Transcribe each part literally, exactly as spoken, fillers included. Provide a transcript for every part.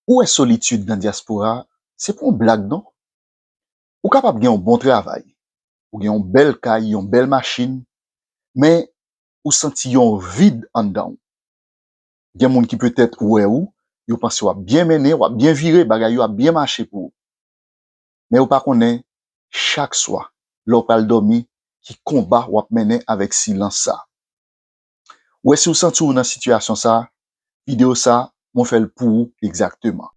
Ou wè solitid nan dyaspora, se pa yon blag non. Ou kapab gen yon bon travay, ou gen yon bèl kay, yon bèl machin, men ou santi yon vid anndan w. Gen moun ki petèt wè ou, yo panse w ap byen mennen, w ap byen vire, bagay yo ap byen mache pou ou. Men yo pa konnen, chak swa, lè w pral dòmi, ki konba w ap mennen avèk silans sa. Ou wè, si w santi w nan sitiyasyon sa, videyo sa, mwen fè l pou ou egzakteman.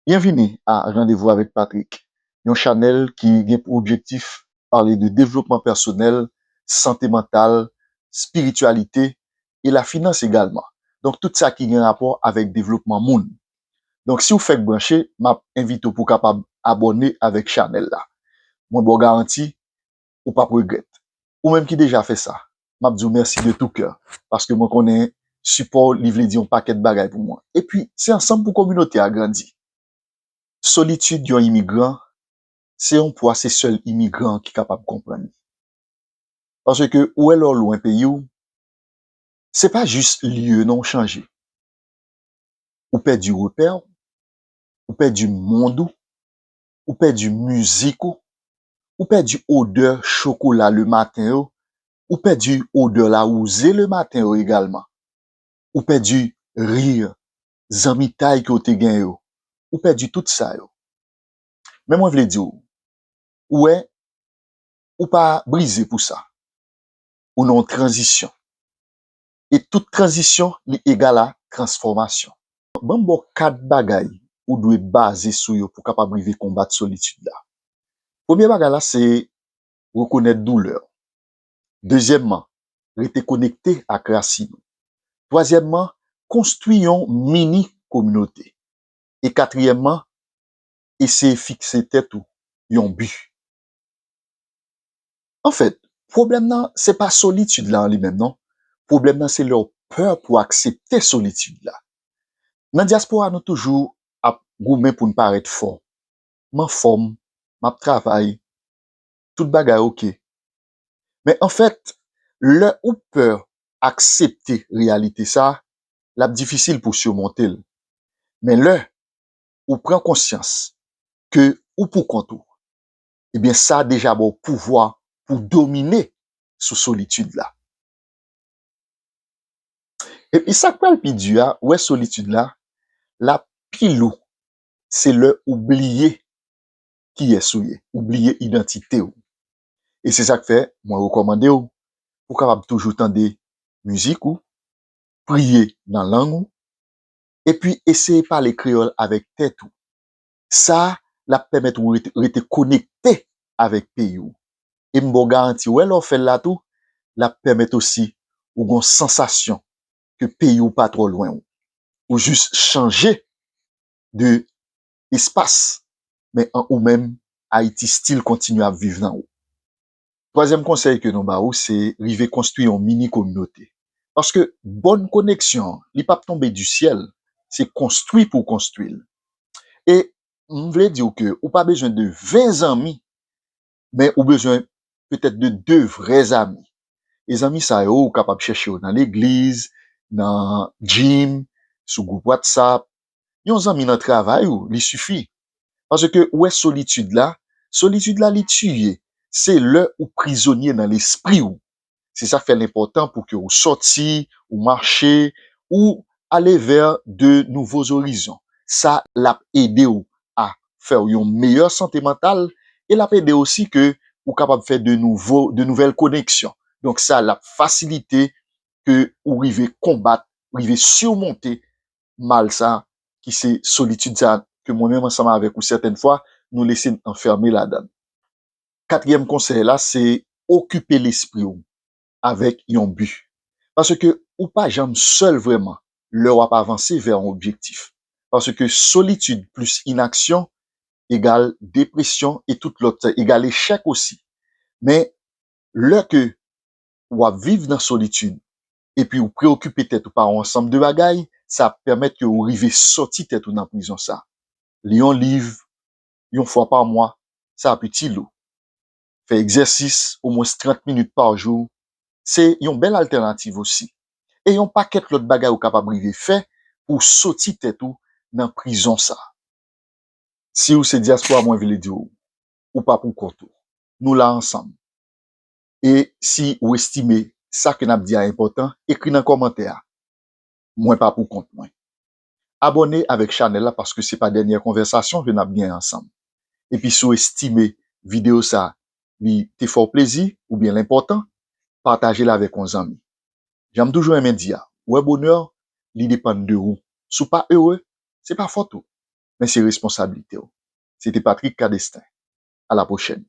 Byenvini a Randevou avèk Patrick, yon chanèl ki gen pou objektif pale de devlopman pèsonèl, sante mantal, espirityalite e lafinans egalman. Donk, tout sa ki gen rapò avèk devlopman moun. Donk, si w fèk branche, m ap envite w pou w kapab abòne avèk chanèl la. Mwen ba w garanti, ou p ap regrèt. Ou menm ki deja fè sa, m ap di w mèsi de tou kè, paske mwen konnen sipò w, li vle di yon pakèt bagay pou mwen. Epi, se ansanm pou kominote a grandi. Solitid yon imigran, se yon pwa se sèl imigran ki kapab konprann li. Paske ou wè lè w lwen peyi w, se pa jis lye non w chanje. Ou pèdi repè w, ou pèdi mond ou, ou pèdi mizik ou, ou pèdi odè chokola lematen yo, ou pèdi odè lawouze lematen yo egalman. Ou pèdi ri, zanmitay ke w te gen yo. Ou pèdi tout sa yo. Men mwen vle di w, ou wè, ou pa brize pou sa. Ou nan yon tranzisyon. E tout tranzisyon, li egal a transfòmasyon. Ban m ba w kat bagay ou dwe baze sou yo pou w kapab rive konbat solitid la. Premye bagay la, se rekonèt doulè w. Dezyèmman, rete konekte ak rasin ou. Twazyèmman, konstwi yon mini kominote. E katriyèmman, eseye fikse tèt ou yon bi. Anfèt, pwoblèm nan, se pa solitid la an li menm, non. Pwoblèm nan, se lè w pè pou aksepte solitid la. Nan dyaspora, nou toujou ap goumen pou n parèt fò. M anfòm, m ap travay, tout bagay oke. Men anfèt, lè ou pè aksepte reyalite sa, l ap difisil pou simonte l. Men lè ou pran konsyans ke ou pou kont ou, ebyen, sa deja ba w pouvwa pou domine sou solitid la. Epi sa k pral pi di a, ou wè solitid la, l ap pi lou, se lè ou bliye kiyès ou ye, ou bliye idantite w. E se sa k fè mwen rekòmande w pou w kapab toujou tande mizik ou, priye nan lang ou, epi eseye pale kreyòl avèk tèt ou. Sa, l ap pèmèt ou rete, rete konekte avèk peyi w. E m ba w garanti, wè lè w fè l la tou, l ap pèmèt osi ou gon sansasyon ke peyi w pa twò lwen w. Ou jis chanje de espas, men an ou menm, Ayiti still kontinye ap viv nan ou. Twazyèm konsèy ke nou ba ou, se rive konstwi yon mini kominote. Paske bòn koneksyon an, li p ap tonbe di syèl, se konstwi pou w konstwi l. E m vle di w ke ou pa bezwen de ven zanmi, men ou bezwen petèt de de vrè zanmi. E zanmi sa yo, ou kapab chèche yo nan legliz, nan gym, sou gwoup WhatsApp. Yon zanmi nan travay ou, li sifi. Paske ou wè solitid la, solitid la li tiye, se lè ou prizonye nan lespri w. Se sa k fè l enpòtan pou ke ou sòti, ou mache, ou ale vè de nouvo zorizon. Sa l ap ede w a fè w yon meyè sante mantal e l ap ede osi ke ou kapab fè de nouvo, de nouvèl koneksyon. Donk sa l ap fasilite ke ou rive konbat, rive simonte mal sa ki se solitid sa ke mwen menm ansanm avèk ou sètèn fwa nou lese n anfème ladan l. Katriyèm konsèy la se okipe lespri w avèk yon bi. Paske ou pa janm sèl vrèman lè w ap avanse vè yon objektif. Paske solitid plis inaksyon egal depresyon e tout lòt, egal echèk osi. Men lè ke w ap viv nan solitid epi ou preyokipe tèt ou pa yon ansanm de bagay, sa ap pèmèt ke ou rive sòti tèt ou nan prizon sa. Li yon liv, yon fwa pa mwa, sa ap itil ou. fè egzèsis omwens trant minit pa jou, se yon bèl altènativ osi. E yon pakèt lòt bagay ou kapab rive fè pou w soti tèt ou nan prizon sa. Si w se dyaspora, mwen vle di w, ou pa pou kont ou. Nou la ansanm. E si w estime sa ke n ap di a enpòtan, ekri nan kòmantè a. Mwen pa pou kont mwen. Abòne avèk chanèl la paske se pa dènyè konvèsasyon ke n ap gen ansanm. Epi si w estime videyo sa li te fè w plezi oubyen l enpòtan, pataje l avèk yon zanmi. Jan m toujou renmen di a, wè bonè, li depann de ou. Si w pa ere, se pa fòt ou, men se responsablite w. Se te Patrick Cadestin. A la pwochèn.